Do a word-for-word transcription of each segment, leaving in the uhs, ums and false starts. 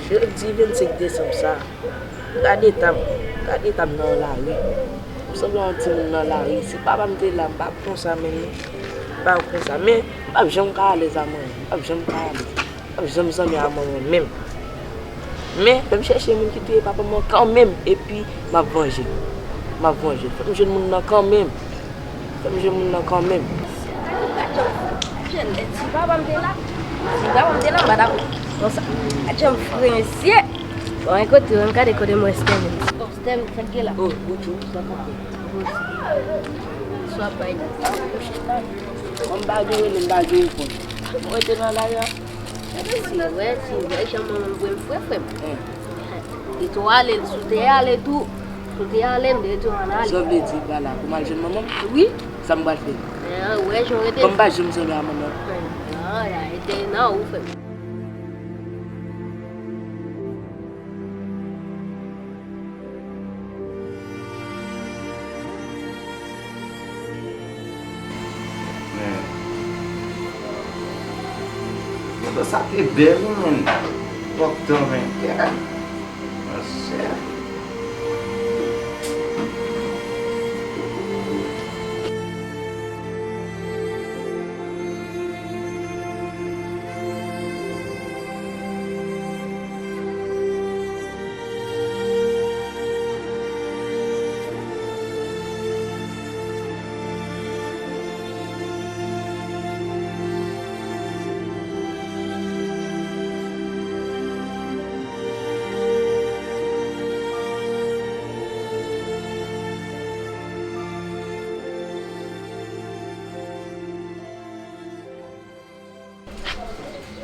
Jodi vennsenk desanm sa, gade eta m, gade eta m nan lari. M sanble yon timoun nan lari. Si papa m te la, m p ap konsa menm non. M p ap konsa. Men, m p ap janm ka alèz a manyen. M p ap janm ka alèz. M p ap janm zanmi a manyen menm. Men, fè m chèche moun ki touye papa m nan kanmenm, epi m ap vanje. M ap vanje. Fè m jwenn moun nan kanmenm. Fè m jwenn moun nan kanmenm. Jèn, si papa m te la, si papa m te la, m pa t ap konsa. Gad jan m fre mesye. Bon, e kote, m gade kote m wè Stèm. Bon, Stèm, sa k gen la? Oh, bonjou, sa k ap fèt? Bonjou. Swa bay. Bon, m pa gen rele, m pa gen reponn. Mwen te nan lari a. Si wè, si wè, jan mwen mwen fre frè m. Li tou ale, li sou te ale tou. Sou te ale, m te tou ann ale. Sa vle di pa la pou m al jwenn manman m? Wi. Sa m pral fè? Wè, jan w rete. Kòm m pa janm sanble a manman m. Nan, la, rete nan ou frè m. Men, foto sa te bèl wi, men. Pòk tan, men. Monchè.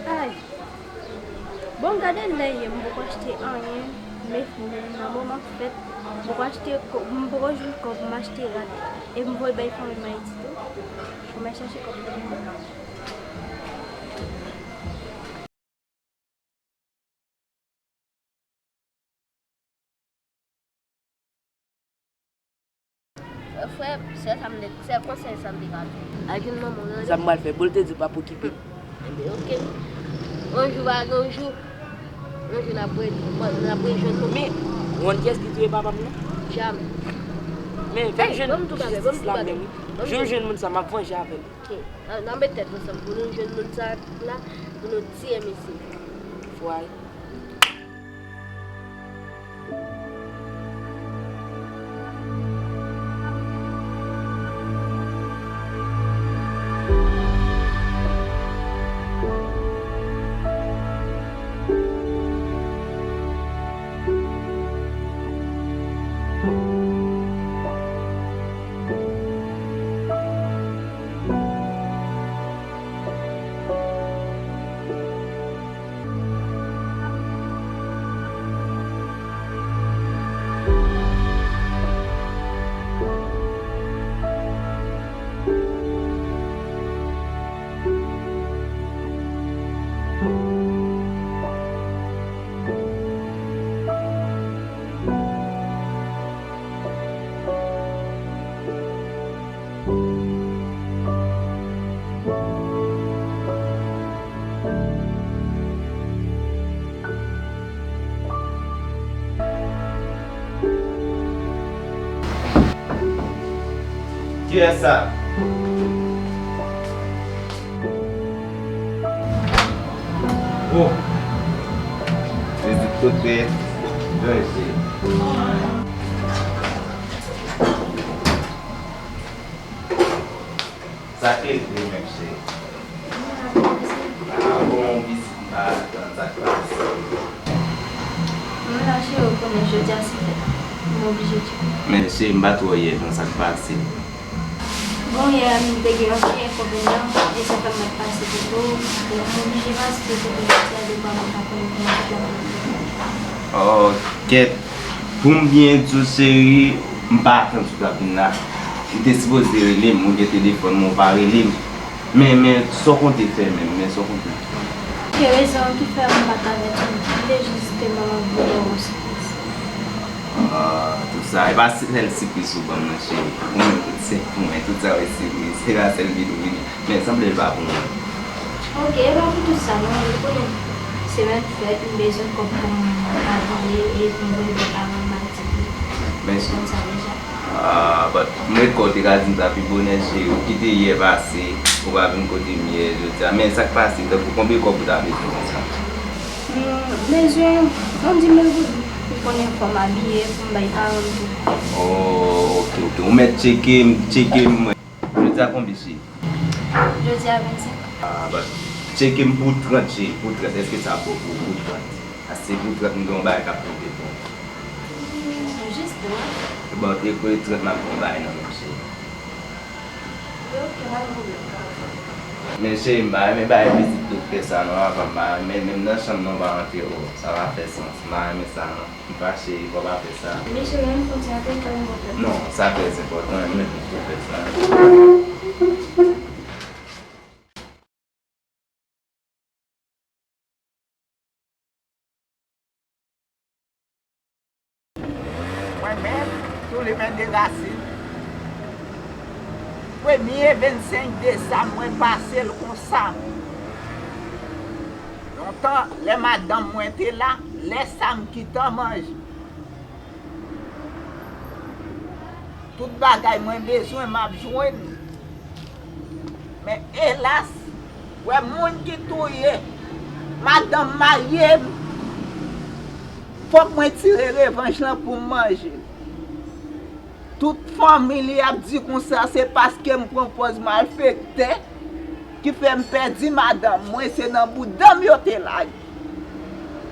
Ay! Bon, gade lè ye, m poko achte anyen, men nan moman fèt, m poko achte, m poko jwenn kòb pou m achte rad, e m voye bay fanmi m Ayiti tou, pou m al chache kòb pou mwen. Frè, sèl sa m te, sèl konsèy sa m te ka di w. Al jwenn manman w, tande? Sa m pral fè? Bon, l te di pa p okipe l. Enben, oke. Yon jou pa gen yon jou. Yon jou n ap re-, n ap rejwenn nou. Men, ou konn kiyès ki touye papa m nan? Jamè. Men, fè m jwenn jistis la menm wi. Jou m jwenn moun sa, m ap vanje avè l. Oke. N a, n a met tèt ansanm pou nou jwenn moun sa la, pou nou tiye misye. Fway. Kiyès sa? Oh! Vizit kote? Jan isi. Sa k rive menm, cheri? Ah, bon, vizit m pa atann, sa k pase? Mwen la, cheri, ou konnen jodi a se fèt. M oblije tcheke. Men, cheri, m pa t wè w yè, jan sa k pase? Bon, yè a, m te gen yon ti enkonvenyan, e sa fè m mèt pase poto. Bon, m oblije pase poto jodi a, depi mwen pa konnen kòman tout la pral fè. Oh, kèt. Pou m byen di w, cheri, m pa atann sou w t ap vin la. Ou te sipoze rele m, ou gen telefòn mwen, ou pa rele m. Men, men, sa w konte fè menm, men sa w konte fè. Gen rezon ki fè m pa t avèti w, m te jis te ban w yon bon sipriz. Ah, tout sa, e pa sèl sipriz ou ban m nan, cheri. Ou menm tout se pou mwen, tout sa yo sipriz, se pa sèl vin ou vini. Men, sanble l pa pou mwen. Ok, e pa pou tout sa, non, ou konnen. Semèn fèt, m bezwen kòb pou m abiye e pou m voye bò paran m al tèt li. Men, ou konn sa deja. Ah, but m ret kò w te ka di m sa pi bonè, cheri. Ou kite yè pase, ou pa vin kote m yè, jodi a. Men sa k pase, tankou konbyen kòb ou ta bezwen konsa? M bezwen yon dis mil goud pou konnen fò m abiye, pou m bay paran m tou. Oh, ok, ok. Ou mèt tcheke m, tcheke m, mwen. Jodi a konbyen, cheri? Jodi a vennsenk. Ah, but tcheke m pou trant, cheri, pou trant. Èske sa bon pou, pou trant? Paske pou trant, m gen yon bagay k ap tonbe pou ou. Hmm, jis trant? Bon, te kole trant, m ap gen yon bagay nan men m, cheri. Ok, pa gen pwoblèm. Men cheri, m pa renmen bagay pitit doktè sa non, avan m pa renmen, menm nan chanm nan, w pa rantre, oh, sa pa fè sans, m pa renmen sa non. M fache, fò pa fè sa. Mesye, menm fon ti apre fè yon pwoblèm. Non, sa trè enpòtan, mwen menm pou fè sa. Mwen menm, Toulimen Derasin, premye vennsenk desanm, mwen pase l konsa. Lontan, lè madanm mwen te la, lè sa m gentan manje. Tout bagay mwen bezwen, m ap jwenn. Men elas, wè moun ki touye madanm marye m, fòk mwen tire revanj lan pou m manje l. Tout fanmi li ap di konsa, se paske m pran pòz malfektè ki fè m pèdi madanm mwen, se nan bouda m yo te lage.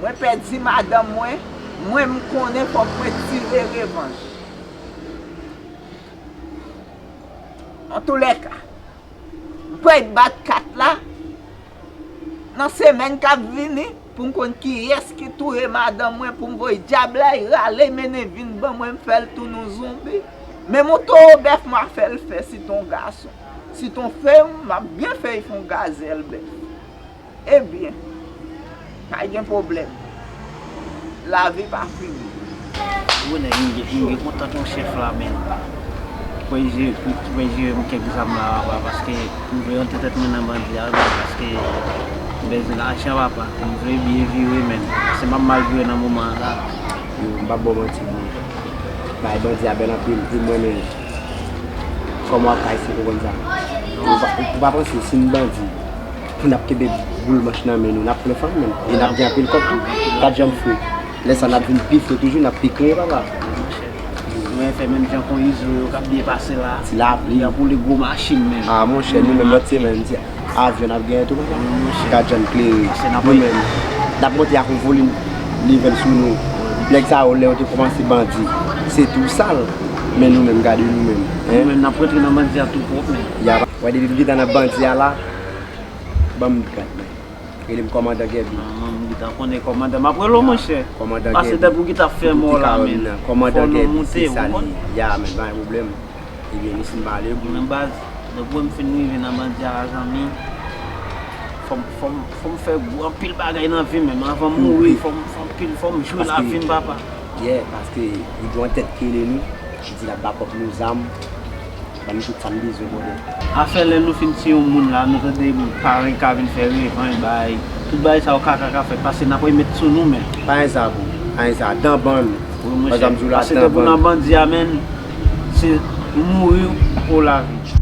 Mwen pèdi madanm mwen, mwen m konnen fòk mwen tire revanj. Antoulèka, m prèy bat kat la nan semèn k ap vini pou m konn kiyès ki touye madanm mwen, pou m voye dyab la, y rale, mennen vin ban mwen, m fè l tounen yon zonbi. Menm yon towo bèf, m a fè l fè si t on gason. Si t on fèy, m ap byen fè y fè yon gazèl bèf. Ebyen, pa gen pwoblèm. Lavi pa fini. Ou konnen, m gen, m gen kontak yon chèf la, men. Pou l jere, pou l jere m kèk zam la, papa, paske m vle rantre tèt mwen nan bandi a, men, paske m bezwen lajan, papa. M vle byen vire, men. Paske m ap mal vire nan moman an la. Yo, m p ap ba w manti, bro. Bay bandi a bèl anpil, e mwen menm. Kòman w ap ka eseye konprann sa? Ou pa, ou pa panse si n bandi, pou n ap kenbe boul manch nan men nou, n ap plen fanm menm. E n ap gen anpil kòb tou. Pa t janm fre. Lè sa n ap vin pi fre toujou, n ap pi kreye, papa. Mwen fè menm jan kon Izo yo k ap byen pase la. Ti lapli. Y ap woule gwo machin menm. Ah, monchè, nou menm lòt semèn, ti avyon n ap genyen tou, papa. Wi, monchè. Ka djanm klere. Pase n ap... Nou menm, n ap monte ak yon volim nivèl sou nou. Nèg sa yo, lè yo te kòmanse bandi, se tou sal. Men nou menm, gade nou menm, en. Nou menm, n ap rantre nan bandi a tou pwòp, men. Ya, wè, depi m gentan nan bandi a la, ban m gad, men. Rele m kòmandan Gèbi. Ah, m gentan konnen kòmandan. M ap rele w, monchè. Kòmandan Gèbi. Pase dèt pou gentan fè mò la, men. Kòmandan Gèbi, se sa li ye. Ya, men, pa gen pwoblèm. Ebyen, nou fin pale, bro. Men baz, depi m fin rive nan bandi a la, zanmi, fò m, fò m, fò m fè gwo anpil bagay nan vi m, menm. Anvan m mouri, fò m, fò m pil, fò m jwi lavi m, papa. Yeah, paske li gen yon tèt ki rele nou, li di l ap ba kòb nou zam, ban nou tout sa n bezwen, brother. Afè lè nou fin tiye yon moun la, nou tande paran ka vin fè revanj, bay. Tout bagay sa yo ka, ka, ka fèt, paske n ap remèt sou nou, men. Pa gen sa, bro. Pa gen sa. Dan ban nou. Wi, monchè. Paske depi w nan bandi a, menm, se mouri ou lavi.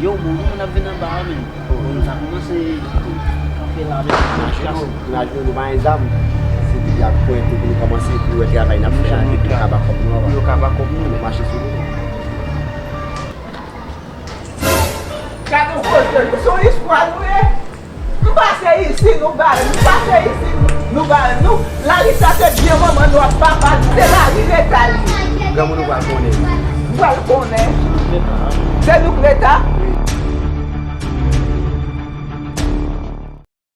Yo, bon, nou menm n ap vin anba a, men. Bon, nou ta kòmanse kanpe la, men. Imajine w, imajine w, nou pa gen zam. Se depi ak pwente pou nou kòmanse, pou nou wè travay n ap fè a, epi yo ka ba kòb nou anba. Yo ka ba kòb nou. Nou mache sou nou. Gade yon koze, nou se yon istwa nou ye. M pase isi, nou ba, m pase isi, nou ba, nou. Lari sa se byen manman nou ak papa nou, se lari leta li ye. Granmoun ou pral konnen. M pral konnen. Se nou k leta.